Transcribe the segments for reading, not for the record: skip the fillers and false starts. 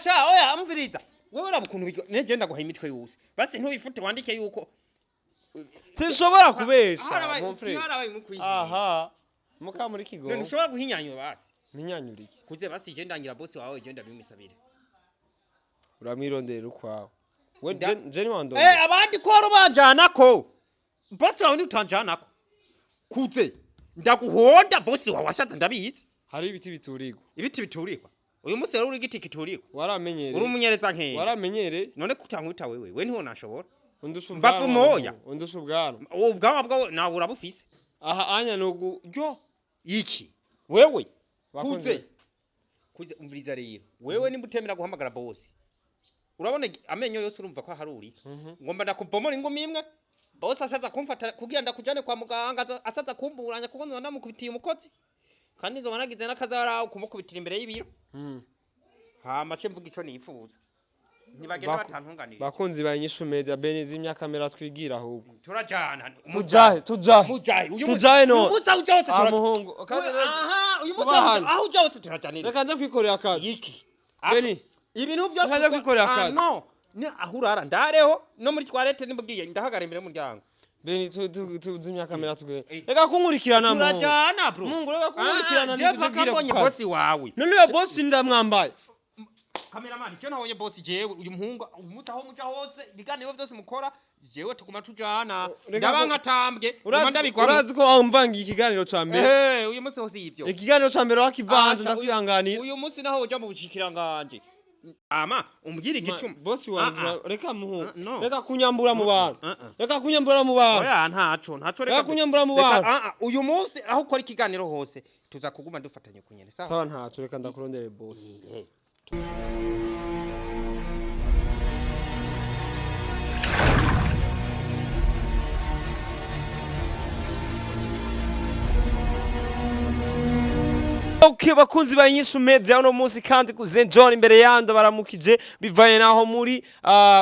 Oya sha, oya, amviriza. Wewe uraba ukuntu neje ndaguha imitwe yose. Basi ntubifute, wandike yuko Sinshobora kubesha. Harabaye. Mon frère. Harabaye mu kwiga. Aha muka muri kigo. None ushobora guhinyanyura basi? Minyanyura iki? Kuze basi, je ndangira bosi wawe, je ndabimusabire. Uramwirondera ukwawe we. Je ntiwandondera. Abandi ko wari ubanjanako, bosi wawe ntutanjanako. Kuze ndaguhonda, bosi wawe ashatse ndabizi. Hari ibiti biturirwa. Ibiti biturikwa uyu munsi rero, uri igiti giturikwa. Waramenyereye. Uri umunyereza nkenge. Waramenyereye. None kutankubita wewe, we ntiho nashobora. Undusha Mbavu ubwanwa. moya. Undusha ubwanwa. Ubwanwa bwawe nawe urabufise. Aha anya nugu ryo. Iki wewe. Bakunze. Kuze kuze, umviriza rero, wewe nimba utemera guhamagara bosi, urabona amenyo yose urumva ko aharurika, ngomba ndakubomora ingumi imwe, bosi asaza kumfata kugira ndakujane kwa muganga, asaza kumburanya kuko nzoba ndamukubitiye umukozi, kandi nzoba nagize n'akazarawo kumukubitira imbere y'ibiro. Hama se mvuga ico nifuza, ntibagenda batantunganira. Bakunzi ba Inyishu Media, Beni, zimya kamera twigira ahubwo. Turajana. Tujahe, tujahe? Mujahe uyu Tujahe no? Uyu munsi aho uja hose Ah, turaja. muhungu kandi Aha, uyu munsi tuba hano. aho uja hose turajanira. Reka nze kwikorera akazi. Iki Beni. Ibintu byose. Nkaja kwikorera Ah, akazi. no ni aho urara ndareho, no muri toilette nimbwiye ndahagara imbere y'umuryango. Beni, tuzimya kamera tugende. Eh. Reka kunkurikirana, muhungu. Turajana, bro. Mungu, reka kunkurikirana. Ah, je Nikuze paka bwire mbonye ku kazi. bosi wawe. None uyo bosi ndamwambaye. Cameraman, icyo nabonye bosi jewe, uyu muhungu umunsi aho muja hose, ibiganiro byose mukora, jewe tuguma tujana. Reka Ndaba nkatambwe nguma ndabigwamo. Urazi ko wamvangiye ikiganiro ca mbere. Eh, uyu munsi hose ivyo. Ikiganiro ca mbere wakivanze. Asha, Ndakwihanganira. Uyu munsi naho uja mu bushikiranganje, ama umbwire igituma. Bosi wanje. Ah, ah. Reka muhungu. Ah, no. Reka kunyambura mu bantu. Ah, ah. Reka kunyambura mu bantu. Oya, ntaco, ntaco, Reka kunyambura mu reka, bantu. ah, ah, uyu munsi aho ukora ikiganiro hose tuza kuguma dufatanye kunyene, sawa? Sawa, ntaco, reka ndakurondere bosi. Okay, bakunzi ba Inyishu Media, uno munsi kandi kuze John imbere yandi baramukije bivanye naho muri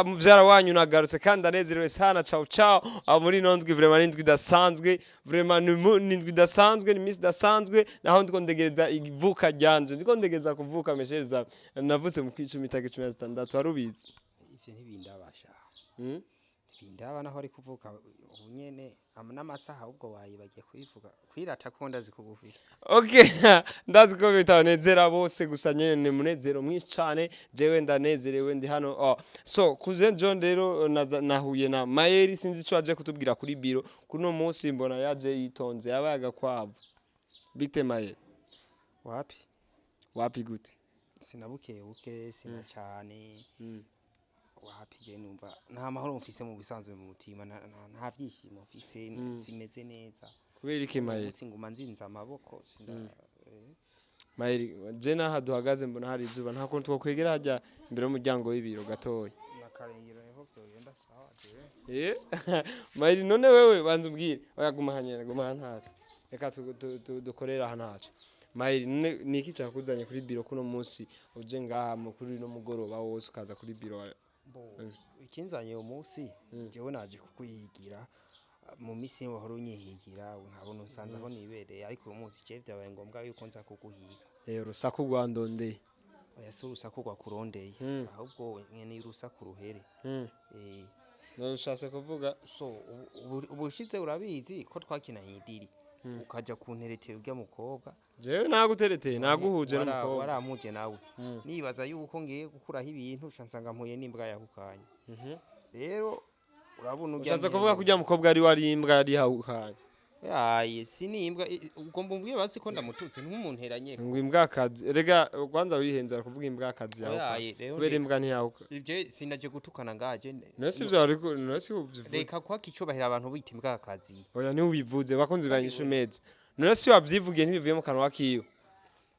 muvyara wanyu nagarutse kandi ndanezerewe sana. Ciao ciao. Muri ino ndwi vraiment ni indwi idasanzwe, vraiment ni indwi idasanzwe, ni iminsi idasanzwe, naho ndiko ndegereza ivuka ryanje, ndiko ndegereza kuvuka meshereza. Navutse mu kwicumi, itariki 16, warubizi? Ivyo ntibindabasha. Ntibindaba naho ari kuvuka ubu nyene n'amasaha, ahubwo wayibagiye kubivuga kwirata ko ndazi kugufisa. Okay, ndazi ko bitanezera bose, gusa nyene ni munezero mwinshi cane, jewe ndanezerewe ndi hano. Oh. So kuze John rero nahuye na Mayeri, sinzi ico aje kutubwira kuri biro kuno munsi, mbona yaje yitonze, yabaye agakwavu. Bite Mayeri? Wapi. Wapi gute? Sinabukebuke, sina cyane. Wapi, je numva nta mahoro mfise mu bisanzwe mu mutima, nta vyishimo mfise, simeze neza. Kubera iki Uyu Mayeri? munsi nguma nzinze amaboko, sinda. Mayeri, je naha duhagaze mbona hari izuba, nta kuntu twokwegera hajya imbere y'umuryango w'ibiro gatoya? Nakarengero niho vyogenda, sawa jewe. Mayeri, none wewe banza umbwire. Oya, guma hanyene, guma aha ntaco, reka dukorere aha ntaco. Mayeri, none niki cakuzanye kuri biro kuno munsi, uje ngaha kuri uno mugoroba wose ukaza kuri biro? Bo, ikinzanye uyu munsi, jewe naje kukwihigira. Mu minsi wahora unyihigira nkabona unsanze aho nibereye, ariko uyu munsi je vyabaye ngombwa yuko nza kuguhiga. Urusaku rwandondeye. Oya, si urusaku rwakurondeye, ahubwo nyene urusaku ruhere. None ushatse kuvuga? So ubushize urabizi ko twakinanye idiri, ukaja kunteretera urya mukobwa. Jewe nagutereteye? Naguhuje n'umukobwa. Warampuje nawe, nibaza yuko ngiye gukuraho ibintu, uca nsanga mpuye n'imbwa yahukanye. Rero urabona urya Ushatse kuvuga ko urya mukobwa ari wari imbwa yari yahukanye? Yaye, si ni imbwa, ugomba umbwiye basi ko ndamututse, ntumunteranye. Ngo imbwakazi? Rega kwanza wihenze kuvuga imbwakazi yahuka. Oyaye, rero Kubera imbwa ntiyahuka. Ibyo sinaje gutukana ngaje. None si ivyo ariko, none si ubivuze? Reka kwaka icubahiro abantu bita imbwakazi. Oya, niwe ubivuze. Bakunzi ba Inyishu Media, none si wavyivugiye? Ntibivuye mu kanwa kiwe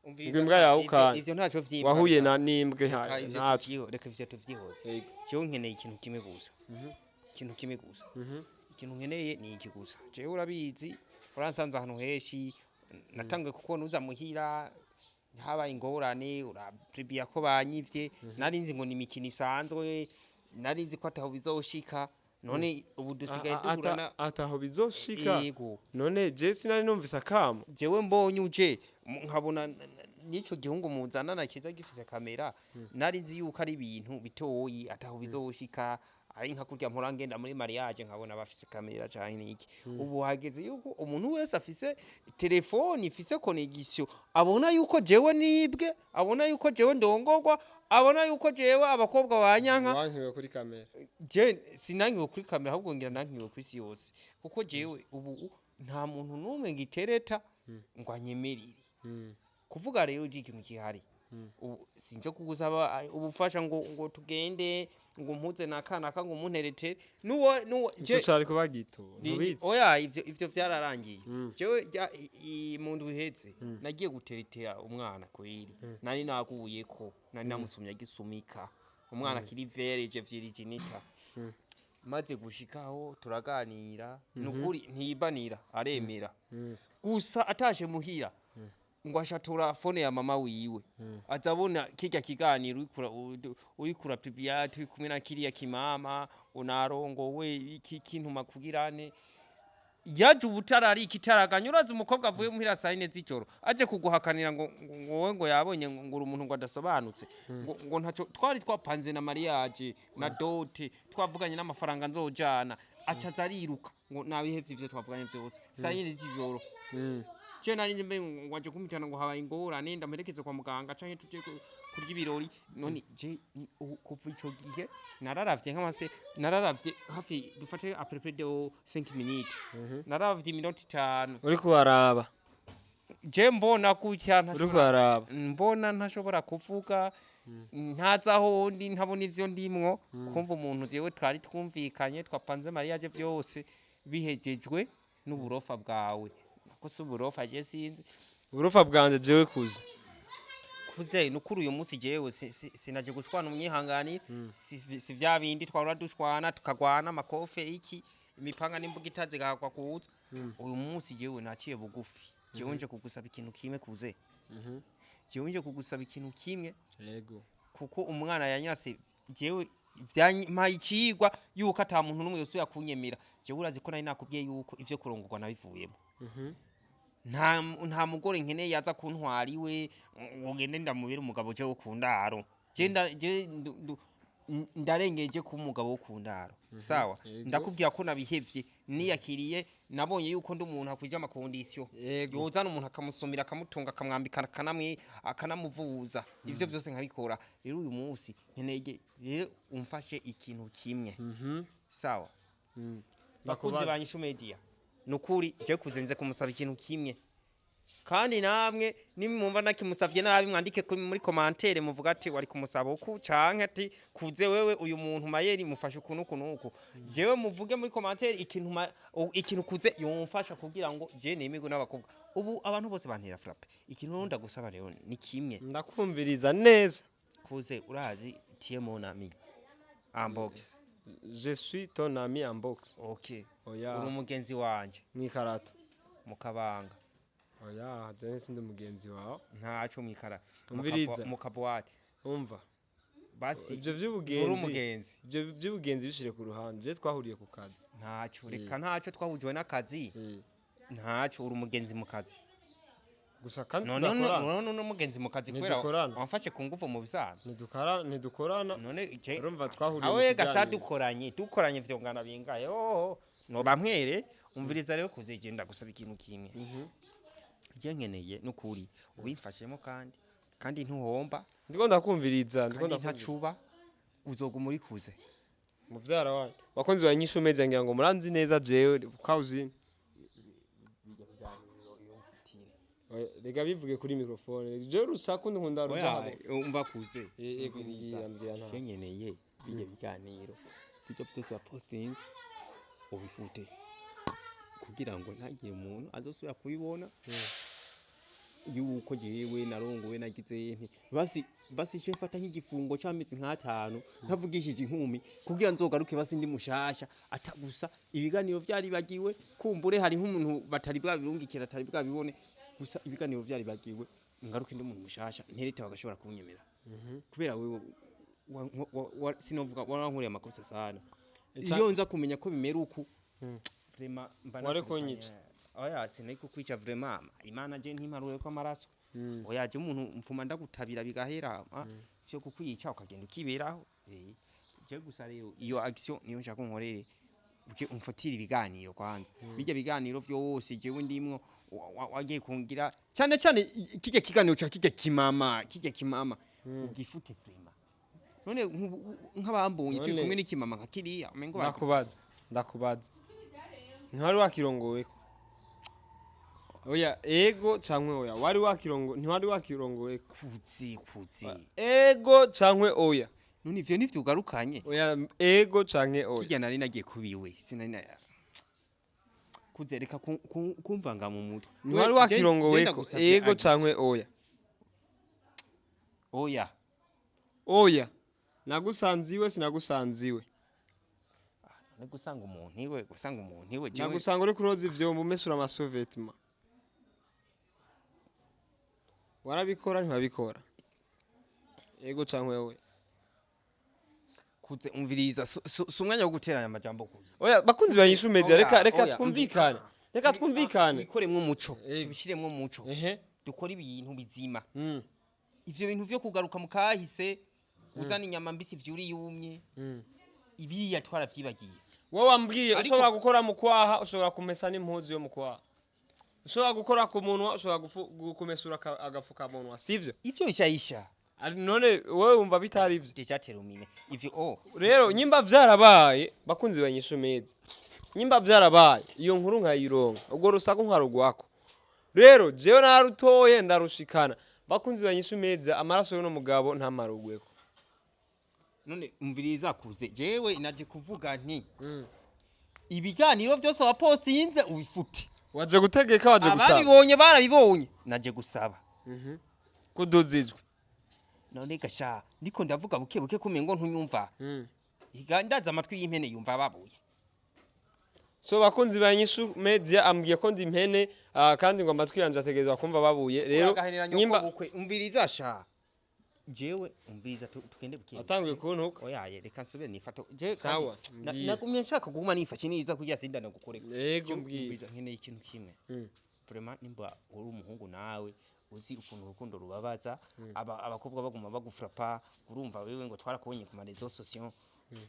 ngo imbwa yahukanye? Ivyo ntacyo vyimbwa. Wahuye na n'imbwa Reka ivyo ntaco. Reka ivyo tuvyihoze. Yego. Jewe nkeneye ikintu kimwe gusa, ikintu kimwe gusa. Ikintu nkeneye ni iki gusa: jewe urabizi, uransanze ahantu henshi, natanguye kukubona uza muhira, habaye ingorane, urapribiya ko banyivye, nari nzi ngo ni imikino isanzwe, nari nzi ko ataho bizoshika, none ubu dusigaye duhura na Ataho bizoshika? Yego. None je sinari numvise akamo. Jewe mbonye uje, nkabona n'ico gihungu muzanana kiza gifise kamera, nari nzi yuko ari ibintu bitoyi, ataho bizoshika, ari nka kurya mpora ngenda muri mariage nkabona bafise kamera canke niki. Ubu hageze yuko umuntu wese afise telefone ifise connexion abona yuko jewe nibwe, abona yuko jewe ndongorwa, abona yuko jewe abakobwa banyanka. Wankiwe kuri kamera. Je sinankiwe kuri kamera, ahubwo ngira nankiwe ku isi yose, kuko jewe ubu nta muntu n'umwe ngitereta ngo anyemerere. Kuvuga rero igi ikintu gihari, ubu sinje kugusaba ubufasha ngo tugende ngo mpuze na kanaka ngo munterete nuwo. Ico cari kuba gito, ntubizi. Oya, ivyo vyararangiye. Jewe mu ndwi iheze nagiye guteretera umwana kweri, nari naguyeko, nari namusumye agisumika, umwana akiri vierge virginita. Maze gushikaho turaganira, nukuri ntiyibanira, aremera. Gusa atashe muhira ngo ashatura phone ya mama wiwe, azabona kirya kiganiro uriko urapublia turi kumwe na kiriya kimama, unarongowe iki kintuma kugirane yaje ubutarari ikitaraganya. Urazi umukobwa avuye muhira saa 4 z'ijoro aje kuguhakanira ngo wowe ngo yabonye ngo uri umuntu ngo adasobanutse, ngo ntaco twari twapanze na mariage na dot, twavuganye n'amafaranga nzojana, acaza ariruka ngo nabihevye ivyo twavuganye vyose saa 4 z'ijoro. Je nari nzi mbe ngo aje kumpitana ngo habaye ingorane, ndamuherekeze kwa muganga canke tuje kurya ibirori. None je kuva ico gihe nararavye nk'amase, nararavye hafi dufate à peu près de 5 minutes, nararavye iminota 5. Uriko waraba. Je mbona gutya. Uriko Ntashobora waraba. mbona, ntashobora kuvuga, ntazi aho ndi, ntabona ivyo ndimwo. Kumva umuntu jewe twari twumvikanye, twapanze mariage, byose bihejejwe n'uburofa bwawe, ko si uburofa, je sinzi. Uburofa bwanje jewe kuza? Kuze, nukuri uyu munsi jewe sinaje gushwana, umwihanganire. Si vya bindi twahora dushwana tukagwana amakofe, iki, imipanga n'imbuga zigahakwa kuza. Uyu munsi jewe naciye bugufi, jewe nje kugusaba ikintu kimwe. Kuze, jewe nje kugusaba ikintu kimwe. Yego. Kuko umwana yanyase, jewe vyampaye icigwa yuko ata muntu n'umwe yosubira kunyemera. Jewe urazi ko nari nakubwiye yuko ivyo kurongorwa nabivuyemo, nta mugore nkeneye yaza kuntwara iwe ngo ngende ndamubere umugabo je wo ku ndaro. Je ndarengeje kuba umugabo wo ku ndaro, sawa? Yego. Ndakubwira ko nabihevye, niyakiriye, nabonye yuko ndi umuntu akwije ama conditions. Yego. Yozana umuntu akamusumira, akamutunga, akamwambika, akanamuvuza, ivyo vyose nkabikora. Rero uyu munsi nkeneye rero umfashe ikintu kimwe, sawa? Bakunzi Ndakubaza. ba Nyishu Media, nukuri je kuzenze kumusaba ikintu kimwe, kandi namwe nimwumva nakimusavye nabi mwandike muri commentaire, muvuga ati wari kumusaba uku, canke ati kuze wewe uyu muntu mayeri mufashe uku nuku nuku. Jewe muvuge muri commentaire ikintu ikintu kuze yomfasha kugira ngo je nemerwe n'abakobwa. Ubu abantu bose bantera frappe. Ikintu rero ndagusaba rero ni kimwe. Ndakumviriza neza. Kuze, urazi t'es mon ami en box. Je suis ton ami en box. Okay. Oya. Uri umugenzi wanje. Mwikarato. Mu kabanga. Oya, je sindi mugenzi wawe. Ntaco mwikara. Umviriza. Mu kabuwate. Umva. Basi. Ivyo Uri vy'ubugenzi, umugenzi. ivyo vy'ubugenzi bishire ku ruhande, je twahuriye ku kazi. Ntaco, reka, ntaco, twahujwe n'akazi. Ntaco, uri umugenzi mu kazi. Gusa kandi None tudakorana. none umugenzi mu kazi kubera Ntidukorana. wamfashe ku nguvu mu bisanzwe. Ntidukorana. None je Urumva twahuriye mu awe gasha kiganiro. dukoranye vyongana bingaye, oho noba mpwere. Umviriza rero kuzigenda gusaba ikintu kimwe. Je nkeneye nukuri ubimfashemo, kandi ntuhomba. Ndiko ndakumviriza, ndiko Kandi ndakumviriza. ntacuba uzoguma uri kuze. Muvyara wanyu, bakunzi ba Nyishu Media, ngira ngo muranzi neza jewe kauzi. Oya, reka bivuge kuri microphone, jewe urusaku nkunda ruja Oya, habo. umva kuze. Mbwira, mbwira, nta Je nkeneye bijya biganiro bijya byose wa postings ubifute kugira ngo ntagire umuntu azosubira kubibona yuko jewe narongowe, nagize nti basi je mfata nk'igifungo c'amezi nk'atanu ntavugishije inkumi kugira nzogaruke basi ndi mushasha, ata gusa ibiganiro vyaribagiwe. Kumbure hari nk'umuntu batari bwabirungikira, atari bwabibone, gusa ibiganiro vyaribagiwe, ngaruke ndi umuntu mushasha nterete bagashobora kunyemera, kubera wewe sinovuga warankoreye amakosa sana. Iyo nza kumenya ko bimera uku, vraiment mba Wari nakwirukanye. kunyica. Oya, sinari kukwica, vraiment Imana je ntimparuye ko amaraso. Oya, je umuntu mfuma ndagutabira bigahera, vyo kukwica ukagenda ukiberaho. Je gusa rero iyo action niyo nshaka unkorere, uke umfatire ibiganiro kwanza, bijya biganiro vyose jewe ndimwo wagiye kungira cyane cyane kijya kiganiro ca kijya kimama, kijya kimama ugifute vraiment. None nk'abambonye turi None- kumwe n'ikimama nka kiriya, umengo Ndakubaza, ndakubaza, ntiwari wakirongoweko? Oya, ego cankwe oya, wari wakirongo, ntiwari wakirongoweko? Kuzi kuzi. Ego cankwe oya. None ivyo nivyo ugarukanye? Oya, ego canke oya. Kirya nari nagiye kubiwe, sinari na kuzereka kumvanga mu mutwe. Ntiwari We, wakirongoweko? je ndagusavye Ego action. Canke oya. Oya. Oya, nagusanze iwe, sinagusanze iwe? None gusanga umuntu iwe, gusanga umuntu iwe jewe- Nagusanga uri kuroza ivyombo, umesura amasous-vêtements, warabikora, ntiwabikora? Ego canke oya. Kuze umviriza, si umwanya wo guteranya amajambo, kuze. Oya, bakunzi ba Inyishu Media, Oya, reka reka oya. twumvikane, reka twumvikane. Tubikoremwo umuco. Ego. Tubishiremwo umuco. Dukore ibintu bizima. Ivyo bintu vyo kugaruka mu kahise, uzana inyama mbisi vyuri yumye, ibiya twaravyibagiye. Wowe wambwiye Ariko- ushobora gukora mu kwaha, ushobora kumesa n'impuzu yo mu kwaha, ushobora gukora ku munwa, ushobora kumesura agafukamunwa, sivyo? Ivyo bicaisha. None wowe wumva bitari ivyo? Déjà terminé ivyo, oh. Rero nyimba vyarabaye, bakunzi ba Inyishu Media, nyimba vyarabaye, iyo nkuru nkayironka, ubwo rusaku nkarugwako, rero jewe narutoye ndarushikana. Bakunzi ba Inyishu Media, amaraso y'uno mugabo ntamarugweko. None umviriza kuze, jewe naje kuvuga nti ibiganiro vyose wapostinze ubifute. Waje gutegeka, waje gusaba? Ababibonye barabibonye, naje gusaba. Kuduzizwe. None gasha ndiko ndavuga buke buke kumengo ntunyumva. Iga ndaza amatwi y'impene yumva babuye. So bakunzi ba Inyishu Media, ambwiye ko ndi impene, kandi ngo amatwi yanje ategerezwa kumva babuye. Rero Uragaherera nyoko nyimba bukwe, umviriza sha, jewe umviriza, tugende buke buke. Atanguye kuntuka. Oyaye, reka nsubire nifato je. Sawa, kandi mbwira. Nagumye nshaka kuguma nifashe neza kugira sindana gukoreka. Yego, Jewe mbwira. umviriza, nkeneye ikintu kimwe. Vraiment, nimba uri umuhungu nawe uzi ukuntu urukundo rubabaza, abakobwa baguma bagufrapa, urumva wewe ngo twarakubonye ku ma réseaux sociaux,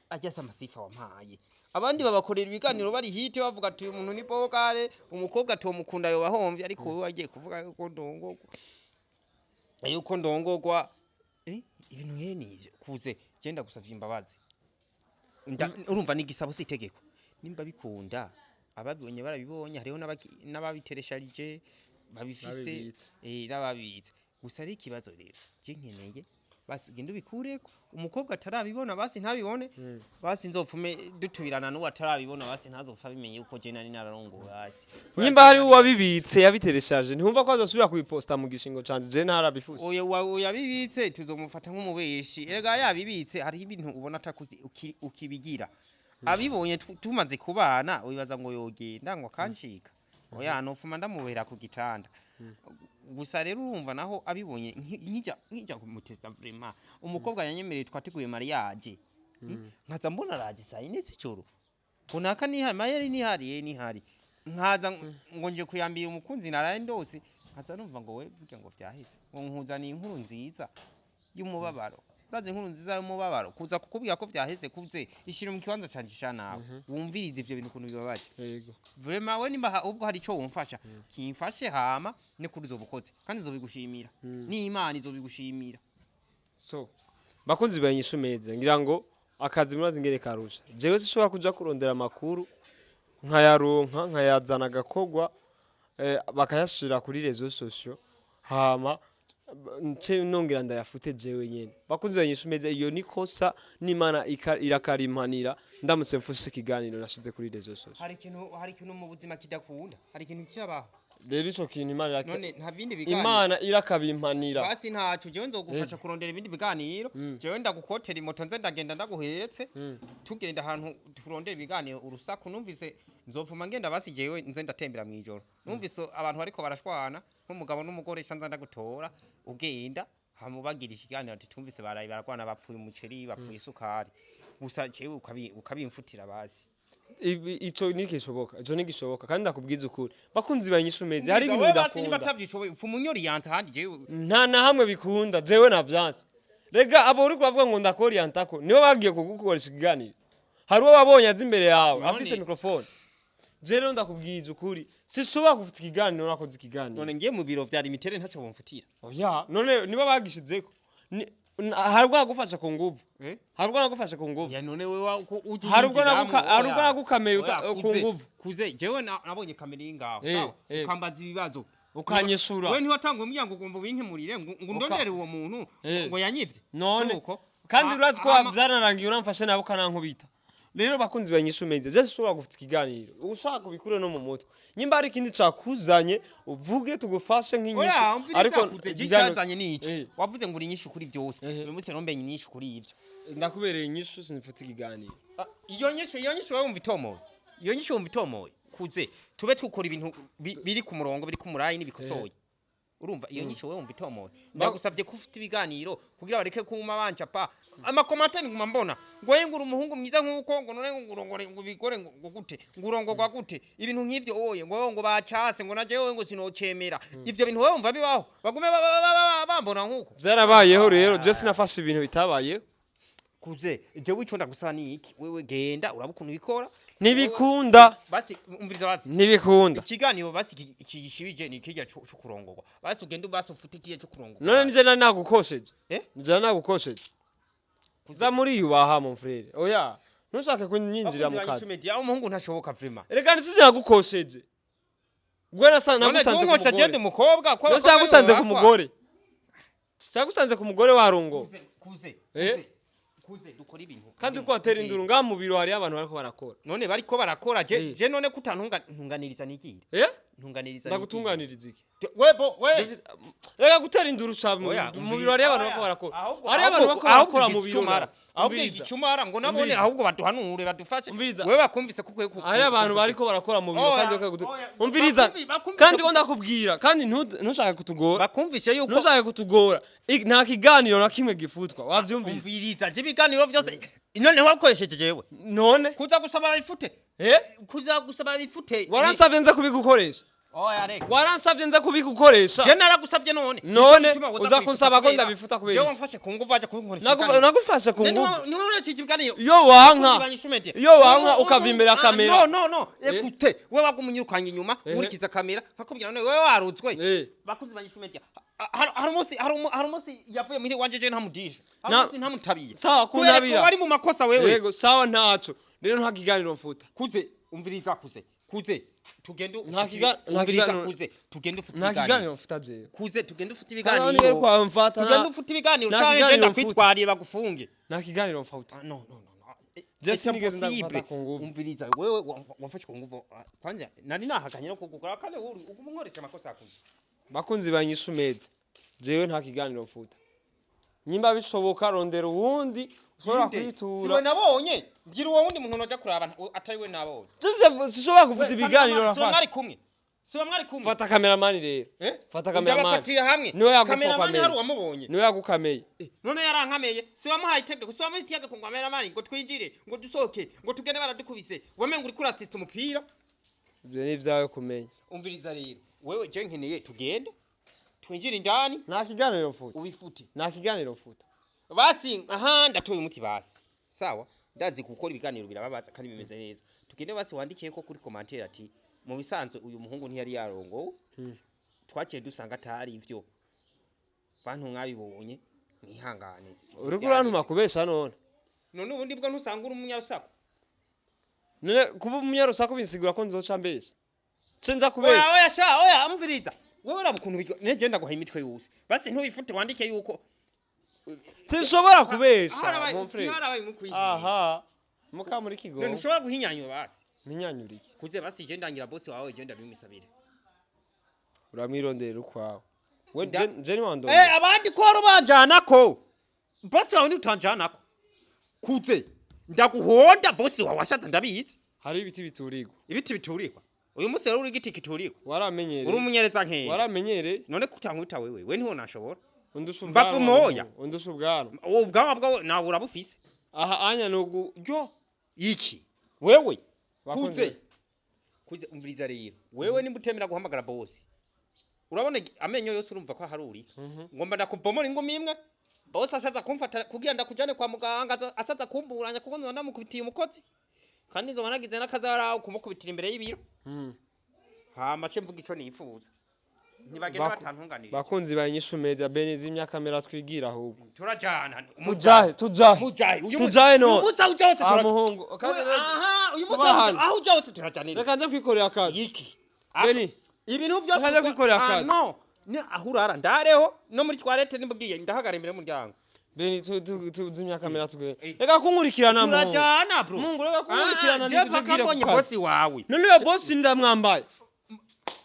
ajya se amasifa wampaye, abandi babakorera ibiganiro bari hite bavuga ati uyu muntu ni bogare, umukobwa atomukunda yobahombye, ariko wowe wagiye kuvuga yuko ndongogwa, yuko ndongogwa, ibintu hene ivyo kuze genda gusavye imbabazi. Urumva ni igisabo, si itegeko. Nimba bikunda, ababibonye barabibonye, hariho n'ababiteresharije babifise. Babibitse. N'ababitse. Gusa ari ikibazo rero je nkeneye, basi ugende ubikureko, umukobwa atarabibona basi ntabibone, basi nzopfume dutubirana n'uwo atarabibona, basi ntazopfa abimenye yuko je nari nararongowe hasi. Nyimba hari uwabibitse yabitereshaje, ntihumva ko azosubira kubiposta mu gishingo canje, je ntarabifuse. Oya, yabibitse tuzomufata nk'umubeshi. Erega yabibitse, hariho ibintu ubona ukibigira abibonye tumaze kubana, wibaza ngo yogenda ngo akancika? Oya, nopfuma ndamubera ku gitanda gusa. Rero urumva naho abibonye, nkijya kumutesta, vraiment umukobwa yanyemereye twateguye mariage, nkaza mbona araje saa 4 z'ijoro, ngo naka nihari mayeri nihari ye nihari, nkaza ngo nje kuyambira umukunzi naraye ndose, nkaza numva ngo we burya ngo vyaheze, ngo nkuzaniye inkuru nziza y'umubabaro. Urazi inkuru nziza y'umubabaro, kuza kukubwira ko vyaheze? Kuze ishira mu kibanza canje sha, nawe wumvirize ivyo bintu ukuntu bibabaje. Yego. Vraiment we nimba ubwo hari ico wumfasha, kimfashe, hama ne kuri uzobukoze kandi izobigushimira, n'Imana izobigushimira. So bakunzi ba Inyishu Media, ngira ngo akazi murazi ngere karusha. Jewe sinshobora kuja kurondera amakuru nkayaronka, nkayazana agakogwa, bakayashira kuri réseaux sociaux, hama nce nongera ndayafute jewe nyene. Bakunzi ba Inyishu Media, iyo ni kosa n'Imana irakarimpanira ndamutse mfuse ikiganiro nashize kuri réseaux sociaux. Hari ikintu mu buzima kidakunda, hari ikintu kibaho. Rero ico kintu Imana None nta bindi biganiro? Imana irakabimpanira. Basi ntaco, jewe nzogufasha kurondera ibindi biganiro. Jewe ndagukotera imoto, nze ndagenda ndaguhetse, tugenda ahantu turondera ibiganiro. Urusaku numvise, nzopfuma ngenda, basi jewe nze ndatembera mw'ijoro, numvise abantu bariko barashwana nk'umugabo n'umugore, sha nza ndagutora, ugenda hama ubagira ikiganiro ati tumvise baraye baragwana, bapfuye umuceri, bapfuye isukari. Gusa jewe ukabimfutira basi. Ico ntigishoboka, ico ntigishoboka, kandi ndakubwiza ukuri, bakunzi ba Inyishu Media, hari ibintu Wewe basi niba bidakunda. atavyishoboye, upfuma unyorienta ahandi jewe. Nta na hamwe bikunda, jewe navyanse. Rega abo uri kuravuga ngo ndakorientako nibo bagiye kugukoresha ikiganiro. Hari uwo wabonye aza imbere yawe None- afise microphone? Je rero ndakubwiza ukuri, sishobora gufata ikiganiro nakoze ikiganiro. None ngiye mu biro vya limitere ntaco bomfutira? Oya, none nibo bagishizeko. Hari ubwo nagufashe ku nguvu? Eh? Hari ubwo nagufashe ku nguvu? Ya, none wewe uko uje Hari ubwo unyinjiramwo, hari ubwo oya. nagukameye Oya, ku kuze, nguvu. Kuze jewe nabonye kamera iri ngaho, Eh, sawa, eh. ukambaza ibibazo, Ukanyishura. We ntiwatanga umuryango ugomba winkemurire ngo undondere uwo muntu Eh. ngo yanyivye. None Suko. kandi urazi ko byararangiye uramfashe nawe ukanankubita. Rero bakunzi ba Inyishu Media, je sinshobora gufata ikiganiro. Ushaka ubikure no mu mutwe. Nyimba hari ikindi cakuzanye, uvuge tugufashe nk'inyishu. Oya, umviriza. Ariko Kuze ikiganiro- icyazanye ni iki? Eh. Wavuze ngo uri inyishu kuri vyose. Eh. Uyu munsi rero mbenye inyishu kuri ivyo. Ndakubereye inyishu, sinfata ikiganiro. Ah, iyo nyishu wewe wumva itomoye? Iyo nyishu wumva itomoye? Kuze tube tukora ibintu biri ku murongo, biri ku murayini, bikosoye. Urumva iyo nyishu wewe wumva itomoye? Ndagusavye ko ufite ibiganiro kugira bareke kuma bancapa ama commentaires, nguma mbona ngo ye, ngo uri umuhungu mwiza nkuko, ngo none ngo urongore ngo bigore ngo gute, ngo urongorwa gute, ibintu nk'ivyo oye, ngo bacase, ngo na jewe ngo sinocemera ivyo bintu. Wewe wumva bibaho bagume bambona nkuko? Vyarabayeho rero, je sinafashe ibintu bitabayeho. Kuze, jewe ico ndagusaba ni iki: wewe genda uraba ukuntu bikora. Ntibikunda. Basi umviriza basi. Ntibikunda. Ikiganiro basi kigishibije ni kirya cyo kurongorwa. Basi ugende, basi ufute kirya cyo kurongorwa. None nije nari nagukosheje? Eh? Nije nari nagukosheje? Za muriyubaha, mon frère. Oya, ntushake kunyinjira mu kazi. Media, umuhungu ntashoboka vraiment. Reka, nisije nagukosheje gwe nasa None nagusanze ku dunkosha mugore. agende umukobwa ko Nose nagusanze ku mugore, sagusanze ku mugore warongo. Kuze, Eh? kuze, kuze dukora ibintu. Kandi uko watera induru ngaha mu biro, hariyo abantu bariko barakora. None bariko barakora je? Eh. Je none kutantunga ntunganiriza nigire. Eh? Ntunganiriza. Ndagutunganiriza iki? We bo we. Reka gutera induru sha, mu Oya, mu biro hariyo abantu bariko barakora. Ahubwo- Hariyo abantu bariko ahubwo barakora mu biro. igicumara, ahubwo Umviriza. igicumara ngo nabone. Umviriza. Ahubwo baduhanure, badufashe. Umviriza. Wewe bakumvise kuko Hariyo abantu bariko barakora mu biro. Oya, Kandi oya, umviriza. bakumvise Kandi ko ndakubwira, kandi ntushake kutugora. Bakumvise yuko Ntushake kutugora. Nta kiganiro na kimwe gifutwa, wavyumvise? Umviriza, je ibiganiro vyose none wakoresheje jewe None kuza gusaba bifute. Eh? Kuza gusaba bifute. Waransavye nza kubigukoresha. Oya, reka. Waransavye nza kubigukoresha. Je naragusavye none? None, Nico gituma woza uza kubifuta kunsaba ko kubera- ndabifuta kubera Jewe iki? wamfashe ku nguvu aje kunkoresha Nagu- Nagufashe ku nguvu? Niwe uresha ikiganiro. Iyo wanka, iyo wanka ukava imbere ya kamera. No, no, no. Eh? Écoute, wewe waguma unyirukanye inyuma, Eh. nkurikiza kamera nkakubwira none wewe warutswe. Eh. Bakunzi ba Inyishu Media, hari umunsi yavuye muri wanje je ntamudije, hari umunsi ntamutabiye. Sawa, Kubera ko kuntabira. wari mu makosa wewe. Yego, sawa, ntaco. Rero nta kiganiro mfuta. Kuze, umviriza, kuze, kuze tugende Nta umviriza, kiganiro- kuze tugende ufute Nta ibiganiro. kiganiro mfuta jewe. Kuze tugende ufute Hano niwe ibiganiro. kwamfata, Tugende ufute ibiganiro nta canke kiganiro genda mfuta. kwitwarira bagufunge. Nta kiganiro mfuta. Ah, no, no, no, no. Je It's sinigeze impossible. ndagufata ku nguvu. Umviriza, wewe wamfashe ku nguvu. Ah, kwanza nari nahakanye no kugukora kandi uri uguma unkoresha amakosa yakuze. Bakunzi ba Inyishu Media, jewe nta kiganiro mfuta. Nyimba bishoboka, rondera uwundi ushobora Inde? kwitura. Siwe nabonye? Mbwira uwo wundi muntu noja kuraba atari we nabonye. Je sinshobora gufuta ibiganiro Siwe mwari nafashe. kumwe, siwe mwari kumwe. Fata cameraman rero. Eh? Fata cameraman. Ndabafatira hamwe. Niwe yagufa Cameraman ukamenya. hari uwamubonye? Niwe yagukameye. Eh, none yarankameye? Si wamuhaye itegeko? Si wamuhaye itegeko ngo cameraman, ngo twinjire, ngo dusohoke, ngo tugende baradukubise? Wamenga uri kurasista umupira. Ibyo ni ibyawe kumenya. Umviriza rero, wewe je nkeneye tugende twinjire indani. Nta kiganiro mfuta. Ubifute. Nta kiganiro mfuta. Basi aha ndatoye umuti. Basi sawa, ndazi gukora ibiganiro birababaza kandi bimeze neza. Tugende basi wandikiye ko kuri commentaire ati mu bisanzwe uyu muhungu ntiyari yarongowe, twaciye dusanga atari ivyo, bantu mwabibonye mwihangane. Uriko urantuma kubesha none? None ubundi bwo ntusanga uri umunyarusaku? None kuba umunyarusaku binsigura ko nzoca mbesha? Ce nza Oya. kubesha? Oya sha, oya, amviriza wewe, uraba ukuntu neje ndaguha imitwe yose. Basi ntubifute, wandike yuko Sinshobora kubesha, Harabaye- mon frère. harabaye mukwiye. Aha muka muri kigo. None ushobora guhinyanyura basi? Mpinyanyura iki? Kuze basi, je ndangira bosi wawe, je ndabimusabire. Uramwirondera ukwawe we. Je Eh, ntiwandondera. abandi koro banjanako, bosi wawe ntutanjanako. Kuze ndaguhonda, bosi wawe washatse ndabizi. Hari ibiti biturirwa. Ibiti biturikwa? Uyu munsi rero uri igiti giturikwa. Waramenyereye. Uri umunyereza nkeya. Waramenyereye. None kutankubita wewe, we ntiho nashobora. Undusha Mbavu ubwanwa. moya. Undusha ubwanwa. Ubu bwanwa bwawe nawe urabufise. Aha anya nugu ryo. Iki wewe. Bakunzi- Kuze kuze, umviriza rero, wewe nimba utemera guhamagara bosi, urabona amenyo yose urumva ko aharurika, ngomba ndakubomora ingumi imwe, bosi asaza kumfata kugira ndakujane kwa muganga, asaza kumburanya kuko nzoba ndamukubitiye umukozi, kandi nzoba nagize n'akazarawo kumukubitira imbere y'ibiro. Hama se mvuga ico nifuza, ntibagenda batantunganirije. Bakunzi ba Inyishu Media, Beni, zimya kamera twigira ahubwo. Turajana. Tujahe, tujahe? Mujahe uyu Tujahe no? Uyu munsi aho uja hose Ah, turaja. muhungu kandi Aha, uyu munsi Kuba hano. aho uja hose turajanira. Reka nze kwikorera akazi. Iki Beni, ibintu byose Nkaja kwikorera Ah, akazi. no ni aho urara ndareho no muri toilette, nimbugiye ndahagara imbere y'umuryango. Beni, tuzimya kamera tugende. Eh. Reka kunkurikirana, muhungu. Turajana, bro. Mungu, reka kunkurikirana. Ah, Nikuze je bwire paka ku mbonye kazi. bosi wawe. None uyo bosi ndamwambaye.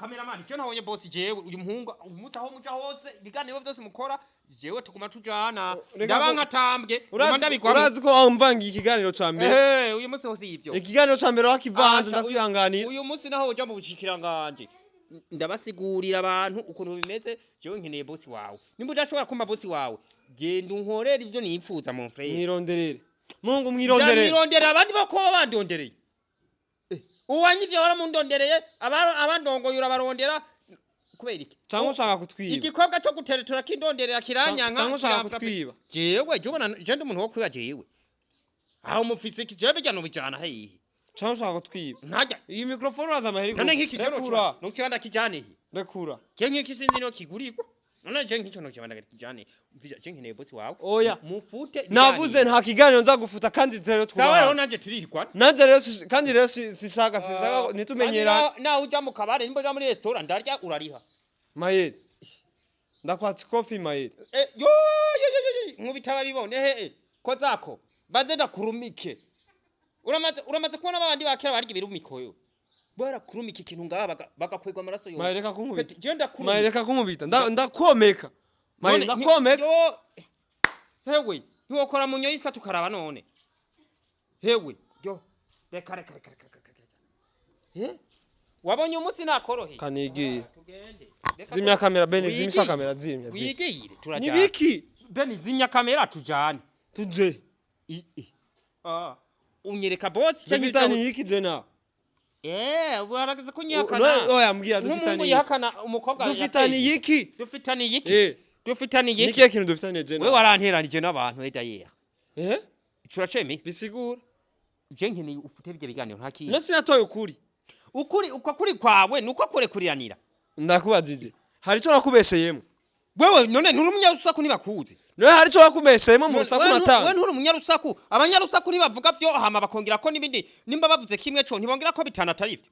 Cameraman, cyo nabonye bosi jewe uyu muhungu, umunsi aho muja hose, ibiganiro byose mukora, jewe tuguma tujana. Reka Ndaba nkatambwe nguma ndabigwamo. Urazi ko wamvangiye ikiganiro ca mbere. Eh, uyu munsi hose ivyo. Ikiganiro ca mbere wakivanze. Asha, Ndakwihanganira. Uyu munsi naho uja mu bushikiranganje, ndabasigurira abantu ukuntu bimeze. Jewe nkeneye bosi wawe. Nimba udashobora kumpa bosi wawe, genda unkorere ivyo nipfuza, mon frère. Mwironderere, muhungu, mwironderere. Ndamwirondera, abandi bako bandondereye. Uwanyivye waramundondereye, abandongoye urabarondera, kubera iki? Cyangwa ushaka kutwiba? Igikorwa cyo guteretura kindonderera kiranyanka. Cyangwa ushaka Kiramfra- kutwiba? Jewe je ubona je ndi umuntu wo kwiba? Jewe aho mufise iki? Jewe bijya nubijana hehe? Cyangwa ushaka kutwiba? Ntajya. Iyi mikrofone uraza amaheri. None nk'iki je Rekura. nokibanda kijane he? Rekura. Je nk'iki sinzi no kigurirwa. None je nk'icyo nokibanda kijane? Je nkeneye bosi wawe. Oya. Mufute. Navuze nta kiganiro nza gufuta, kandi rero Sawa rero. twubahana. Nanje turihirwana. Nanje rero kandi rero sishaka ntitumenyera. Kandi nawe uja mu kabare, nimba uja muri restaurant ndarya, urariha. Mayeri, ndakwatsa ikofi, mayeri. Eh, yo yo yo yo yo, nkubita babibone he ko zako baze ndakurumike. Uramaze kubona babandi bakera barya ibirumiko, yo barakurumika ikintu ngaha bagakwegwa amaraso yo. Mayeri, reka kunkubita. Peti, je ndakurumika. Mayeri, reka kunkubita. Ndakomeka, mayeri. None, Ndakomeka. Yo, hewe ntiwokora mu nyoyisa tukaraba. None hewe yo, reka reka reka reka reka reka. Eh, wabonye umunsi nakoroheye. Kanigiye. Tugende. Reka. Zimya kamera, Beni, zimisha Wigire. kamera, zimya, zimya. Wigire, turajyana. Nibiki? Beni, zimya kamera tujane. Tuje? Ah. Unyereka boss cyangwa? Dufitaniye iki je nawe? Eh, ubu harageze kunyihakana. Oya, mbwira. Nk'umuhungu Dufitaniye iki? yihakana umukobwa Dufitaniye yateye. iki? Dufitaniye iki? Eh. Dufitaniye iki? Nikihe kintu dufitaniye je Wewe nawe? waranteranije n'abantu edayera. Eh. Turacemeye. Bisigura? Je nkeneye ufute ibyo biganiro, nta kintu. No sinatoye ukuri. Ukuri, uko kuri kwawe nuko kurekuriranira. Ndakubajije, hari ico nakubesheyemo? Wewe none nturi umunyarusaku, ntibakuzi? None hari ico nakubesheyemo mu rusaku We natanga? nturi umunyarusaku? Abanyarusaku ntibavuga vyo hama bakongera ko n'ibindi. Nimba bavuze kimwe co ntibongera ko bitanu atari ivyo.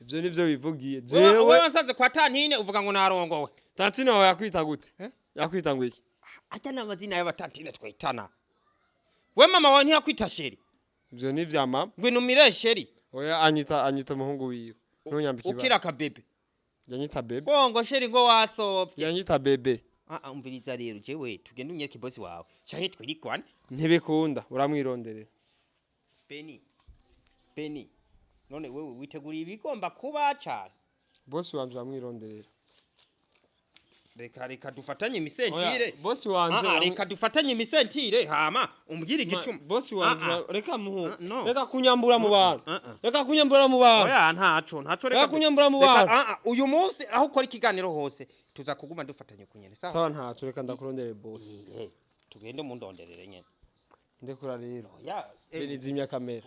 Ivyo nivyo wivugiye. Wewe Jewe wansanze kwa tantine uvuga ngo narongowe. Tantine wawe yakwita gute? Yakwita ngo iki? Ajya n'amazina y'abatantine twitana. We mama wawe ntiyakwita chéri? Ivyo ni vya mama. Ngwinumire chéri. Oya, anyita umuhungu wiwe, ntunyambike ibara. Ukira akabebe. Yanyita bébé. Gongo chéri ngo wasovye. Yanyita bébé. Ah ah, umviriza rero, jewe tugende unyereke bosi wawe canke twirigwane. Ntibikunda, uramwironderera. Beni, Beni, none wewe witeguriye ibigomba kuba cyane? Bosi wanje uramwironderera. Reka reka dufatanye imisentire. Oya, bosi wanje Ah, ah, reka dufatanye imisentire hama umbwire igituma. Bosi wanje. Ah, ah. Reka muhu. Ah, no. Reka kunyambura mu bantu. Ah, ah. Reka kunyambura mu bantu. Oya, ntaco ntaco, Reka reka kunyambura mu reka- bantu. ah, ah, uyu munsi aho ukora ikiganiro hose tuza kuguma dufatanye kunyene, sawa? Sawa, ntaco, reka ndakurondere bosi. Eh, tugende mundonderere nyene. Ndekura rero. Oya. Beni, zimya kamera.